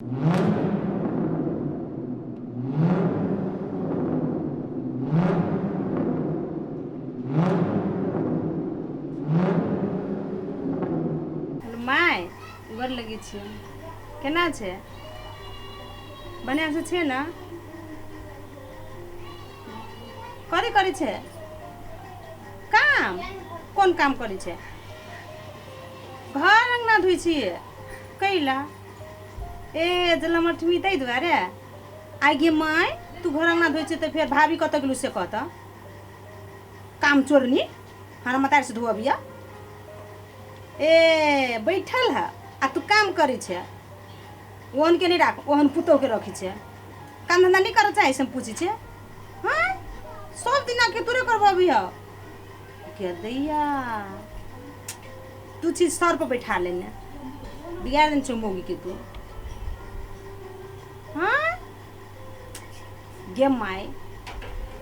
Hello my, गोर लगै छी। केना छै? बढ़िआँसँ छै ने? कथी करै छै काम? कोन काम करै छै? घर अङ्गना धोइ छियै कैला? ए जन्माष्टमी ताहि दुआरे। आइ गे माय, तू घर अङ्गना धोइ छै तऽ फेर भाभी कतऽ गेलू से कहतऽ? काम चोरनी, हमरा मतारीसँ धोअबिया। ए बैठल है आ तू काम करै छै। ओहन के नहि राख, ओहन पुतोहके रखै छै। काम धन्धा नहि करऽ चाहै छै, हम पूछै छियै। हँ, सब दिना के तोरे करबबिह के दैया। तू चीज सर पर बैठा लेने बिगाड़ देने छौ मौगी के तू। हाँ गे माय,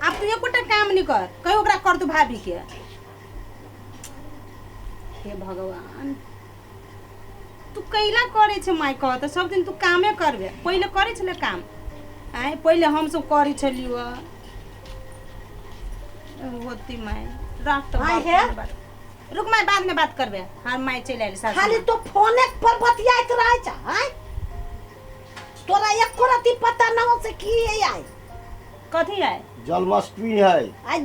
आब तू एकोटा काम नहीं कर, कही ओकरा कर तू भाभी के। हे भगवान, तू कैला करे छे माय? कह तऽ सब दिन तू कामे करबे? पहिले करे छले काम? आँय, पहिले हमसब करे छलियो। होती माय, राख तऽ। आँय बात हे। बात रुक माय, बाद में बात करबे। हाँ माय, चलि आयल सासु। खाली तो फोने पर बतियाइत रहै छ। आँय, तोरा एको रत्ती पता न हो से की है आइ? कथी आय? जन्माष्टमी है। आइ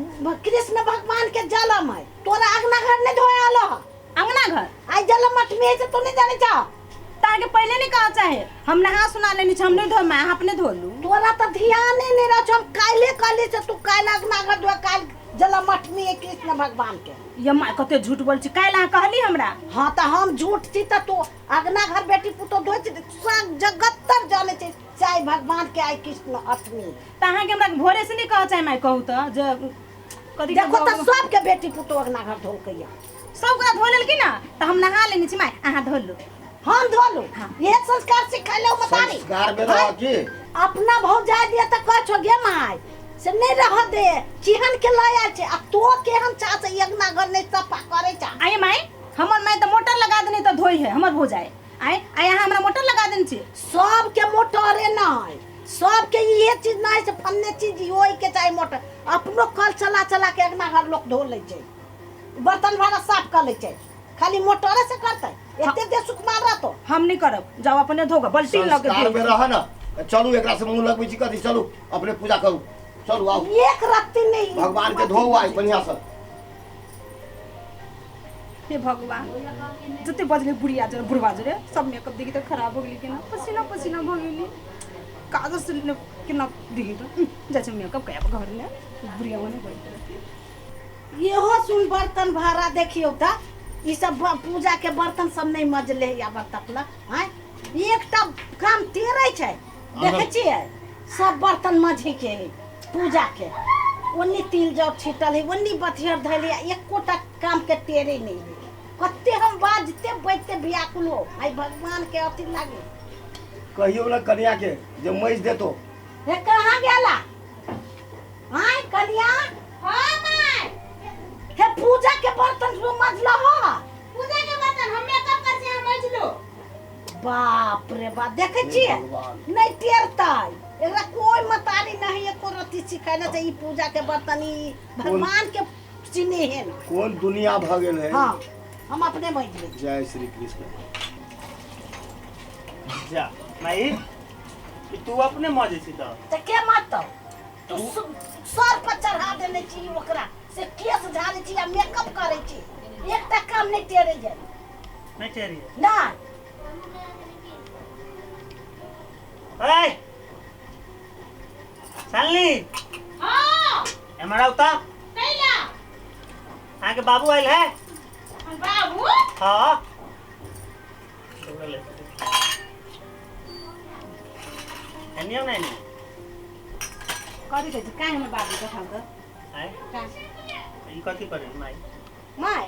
कृष्ण भगवान के जन्म है। तोरा अंगना घर नहीं धोए आलो ह? अंगना घर? आइ जन्माष्टमी है से तू नहीं जाने जा? ताके पहिले नहीं कहा चाहे, हम नहा सुना लेनी छ, हम नहीं धो माय, अहाँ अपने धो लू। तोरा तो ध्यान ही नहीं रह। हम काल्हे कहली से तू काल्हि अंगना घर धोए, काल्हि जन्माष्टमी है कृष्ण भगवान के। ये माय, कते झूठ बोल छी। काल्हि अहाँ कहली हमरा? हाँ, तऽ हम झूठ छी तऽ तू अंगना घर बेटी पुतोह धोइ छै, सब जगत तर जानै छै से आइ भगवान के आइ कृष्ण अष्टमी। तऽ अहाँके हमरा भोरे से नहीं कह चाहे माय? कहू तऽ जे कथी के देखो तऽ सबके बेटी पुतोह अंगना घर धोलकैया। सब गोरा धो लेलखिन ना तऽ हम नहा लेने छी माय, अहाँ धो लू। हम धोलू? हाँ। ये संस्कार सिखैले मतारी? संस्कार में रह की। अपना भौजाइ दिया तऽ कह छो गे माय से नहीं रह दे, चिहन के लय आयल छै। आ तो केहन चा से अंगना घर नहीं सफा करे चा? आये माय, हमर माय तऽ मोटर लगा देने तऽ धोइ है हमर भौजाइ। आय आय, अहाँ हमरा मोटर लगा देने छी? सबके मोटरे नहीं, सबके इहे चीज नहीं से फन्ने चीज ओहि के चाही मोटर। अपनो कल चला चला के अंगना घर लोक धो लै छै, बर्तन भाड़ा साफ कर लै छै। खाली मोटरे से करतै? एते देर सुकुमार रहतो? हम नहीं करब, जाओ अपने धोगा बाल्टी लऽ के। संस्कार में धो। रह ना। चलू, एकरा से मुंह लगबै छी कथी? चलू, अपने पूजा करू, चलू आउ। एक रत्ती नहीं। भगवान के धोउ आइ बढ़िया से। हे भगवान, जते बजले बुढ़िया जरे बुढ़वा जरे सब मेकअप देखी तऽ खराब हो गेली। केना पसीना पसीना भऽ गेली, कागज से ने केना देखी तऽ जाइ छै मेकअप कया घर ने बुढ़िया ओने बैठ। इहो सुन, बर्तन भाड़ा देखियौ तऽ ई सब पूजा के बर्तन सब नहीं मजले है आब तक ल। आँय, एकटा काम टेरै छै? देखै छियै, सब बर्तन मझे के है पूजा के। ओन्नी तिल जौ छिटल है, ओन्नी बथियर धैल है, एकोटा काम के टेरे नहीं है। कते हम बाजते बैठते व्याकुल हो आई भगवान के अथी लागे। कहियो ना कन्या के जे मजि देतो। हे, कहाँ गेला? आय कन्या। हाँ माय। हे, पूजा के बर्तन तू मजला हो? पूजा के बर्तन हम मेकअप कर छी, हम मजलो। बाप रे बाप, देखै छियै? भगवान। नहीं टेरतै एकरा। कोई मतारी नहीं एको रत्ती सिखेने छै। ई पूजा के बर्तन, ई भगवान के चिन्ह है ना। कोन दुनिया भऽ गेल है। हाँ, हम अपने मजि लै छी। जय श्री कृष्ण। जा माई, ई तू अपने मजे छी तऽ? तऽ के मजतौ? तू सर पर चढ़ा देने छी ओकरा से, केस झाड़ै छी आ मेकअप करै छी। एकटा काम नहीं टेरे जाय। नहीं टेरिए? नहीं। ए सालनी। हाँ। एम्हर आउ तऽ। कैला? अहाँके बाबू आयल है। बाबू? हाँ। एनियो ने एनियो। कथी कहै छै? काहे हमर बाबू देखाउ तऽ। आय? काहे? ई कथी करे माई? My,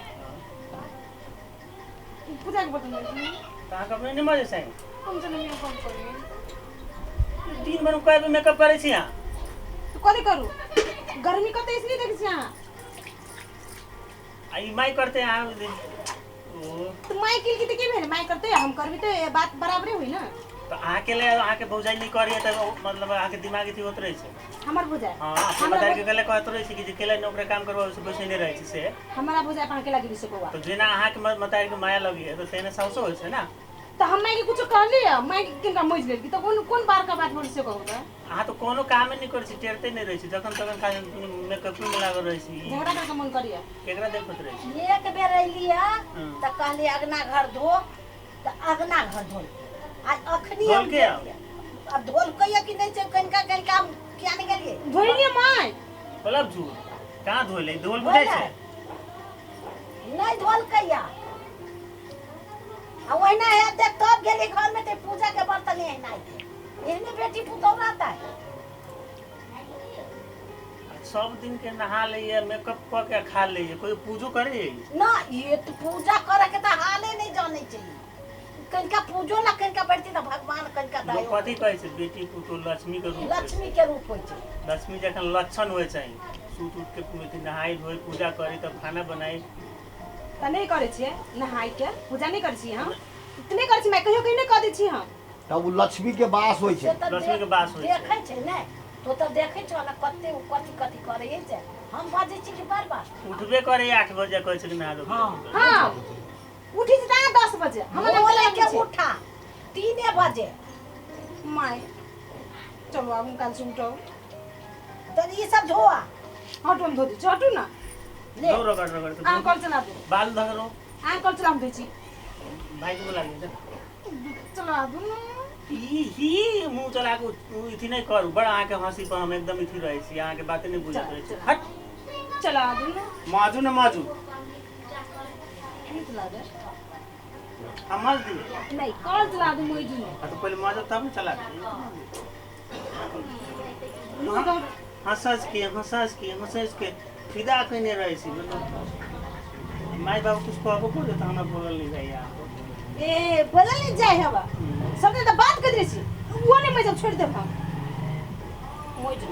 ई पूजा के बर्तन धोइ छी। तऽ अहाँके अपने नहि मजे छै? हम जने मेकअप करी। दिन भरि कए बेर मेकअप करै छी अहाँ? तऽ कथी करू? गर्मी कते इसलिए देखै छी अहाँ। आ ई माई करते अहाँ ओ? तऽ माय केलकी तऽ की भेल? माय करते, हम करबी तऽ बात बराबरे हुई ना। तऽ अहाँके ले अहाँके भौजाई नहि करैए तऽ मतलब अहाँके दिमाग अथी होइत रहै छै। हमर भौजाई? हँ, अपन हमरा मतारी के गेले कहैत रहै छै कि जे केला नहि ओकरा काम करबाबै से बैसने रहै छै से। हमरा भौजाई पर अकेला गिरी से बौआ। तऽ जेना अहाँके मतारी के माया लगैए तऽ तेना साउसो होइ छै ने। तऽ हम माय के कुछो कहली है? माय के किनका मजि लेलकी तऽ कोन कोन बार का बात बोल से कहू तऽ? अहाँ तऽ कोनो कामे नहि करै छी, टेरते नहि रहै छी, जखन तखन खाली मेकअपे मे लागल रहै छी। झगड़ा करके मन करिए। केकरा देखैत रहै छी? एक बेर अयली है तऽ कहली अगना घर धो, तऽ अगना घर धोल। आ अखनी हम धोलकै आब? गेलियै। आब धोलकै कि नहि छै, कनिका कनिका हम किया नहि गेलियै? धोइलिए माय। बोलब झूठ, कहाँ धोले? धोल बुझै छै? नहि धोलकै या। आ ओहिना है देख, तब गेली घर में ते पूजा के बर्तन एहना है, एहने बेटी पुतौह रहता है। सब दिन के नहा लैए, मेकअप कऽ के खा लैए, कोई पूजो करे? ना, ये तो पूजा करे के तऽ हाले नहीं जाने छै। कनिका पूजो ला कनिका बैठती तऽ भगवान कनिका लोक दया। कथी कहै छै? बेटी पुतोह लक्ष्मी के रूप होइ छै। लक्ष्मी के रूप होइ छै। लक्ष्मी जखन लक्षण होइ छै, सुति उठि के नहाय धोइ पूजा करी तब खाना बनाई। तऽ नहि करै छियै नहाय के पूजा? नहि करै छियै हम तऽ नहि करै छी माय, कहियो कहियो नहि कऽ दै छी हम। तब ओ लक्ष्मी के वास होइ से छै। तऽ लक्ष्मी के वास होइ छै। देखै छै ने, तो तऽ देखै छौ ने कते ओ कथी कथी करै छै। हम बजै छी कि बार बार उठबे करे 8 बजे, कहै छै कि नहा धो। हँ, उठी छी तऽ 10 बजे हमरा बोले लग के उठा 3 बजे। माय चलू, आब हम काल्हि से उठब। तऽ ई सब धोआ। हटू, हम धो दै छी, हटू ने। ले। धो, रगड़ रगड़ के अहाँ धो। कल चला दू। बाल धरो। अहाँ कल चला, हम धोइ छी। भाई के बोला लिअ। चला दू ने। ई ही मुँह चला के अथी नहि करू। बड़ अहाँके हँसी पर हम एकदम अथी रहै छी, अहाँके बाते नहि बुझैत रहै छी। हट। चला दू ने। माजू ने माजू। नहीं चला दे। हम माज दी? नहीं, कल चला दू मोई ने। हाँ, तो पहले माजब तब ने चला दी। हँस के हँस के हँस के फिदा कयने रहै छी। मतलब माय बाबू कुछ कहबो करे तऽ हमरा बोलल नहि जाइए अहाँके। ए, बोलल नहीं जाय हवा। सब दिन तऽ बात कर दै छी, वो नहीं मैं जब छोड़ देब हम मोई ने।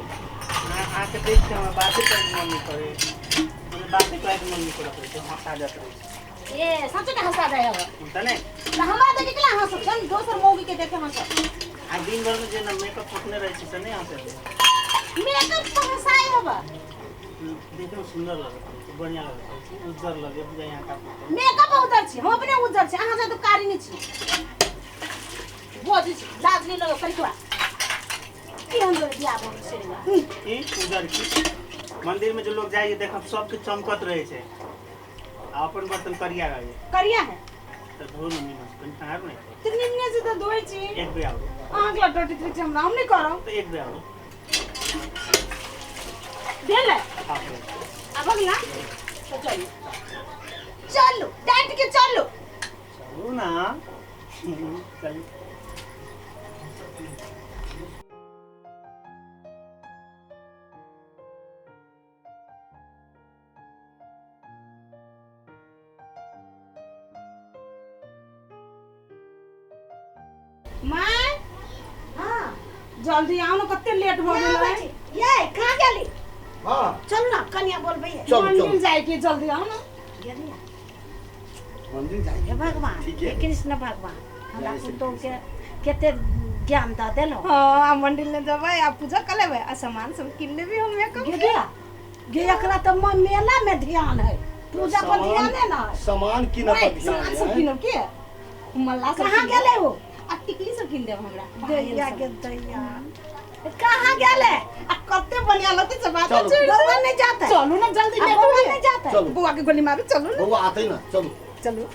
अहाँके देख के हमरा बाते करैके मन नहि करे, मतलब बाते करैके मन नहि करत रहै छै, हँसा जाइत रहै छै। ए, सच के हंसा जाय हवा? तऽ नहि। तऽ हमरा देखे के हंसब जन दोसर मौगी के देखे हंसब? आ दिन भरिमे जे न मेकअप पोतने रहै छै से नहि हँसै? मेकअप पर हंसाय हवा? देखैमे सुन्दर लगैत रहै छै, बढ़िआँ लगैत रहै छै, उज्जर लगे बुझाइ अहाँके अपना। मेकअप उज्जर छी, हम अपने उज्जर छी, अहाँ से कारी नहि छी। बजै छी, लाज नहि लगो कनिकवा? की हम जोरे बियाह भऽ गेल सेरिया? ई उज्जर की मंदिर में जो लोग जाइए देखब सबके चमकत रहै छै आ अपन बर्तन करिया रहै। करिया है। तऽ धो ने नीमन से, कनि ठहार नहि। तऽ निमने से तऽ धोइ छी। एक बेर आउ। अहाँके लटटैत रहै छी हमरा, हम नहि करब। तऽ एक बेर आउ। भेल है? आउ। आब भऽ गेल ना? तऽ चलू चलू, डाँट के चलू। चलू ना, चलू। माय। हाँ। जल्दी आओ ने, कते लेट भऽ कहाँ गेलै। बची? ये कहाँ गेली? हाँ। चलू ना, कनिया बोलबै है। चलू। मंदिर चलू। जायके, जल्दी आओ ने। गेली। मंदिर जाइए। हे भगवान। ठीक हे है। कृष्ण भगवान, हमरा जय श्री पुतोह के कते ज्ञान दऽ देलहुँ। हाँ, आ मंदिर ले जेबै आ पूजा कर लेबै आ सामान सब कीन लेबै हम मेकअप। गे गे गे, एकरा तऽ मेला में ध्यान है, पूजा पर ध्यान ना है। सामान कीनऽ पर ध्यान सामान सब है। कीनब के मल्ला सब कहाँ कीन गेलै ओ? आ टिकली सब कीन देब हमरा। दैया के दैया, कहाँ गेलै? आ कते बढ़िया लगतै से बात। चलू। छोड़ि बौआ नहीं जाता है? चलू ना जल्दी, आ लेट बौआ होइए। नहीं जाता है? चलू। बौआ के गोली मारू, चलू ना। बौआ आते ना, चलू। चलू।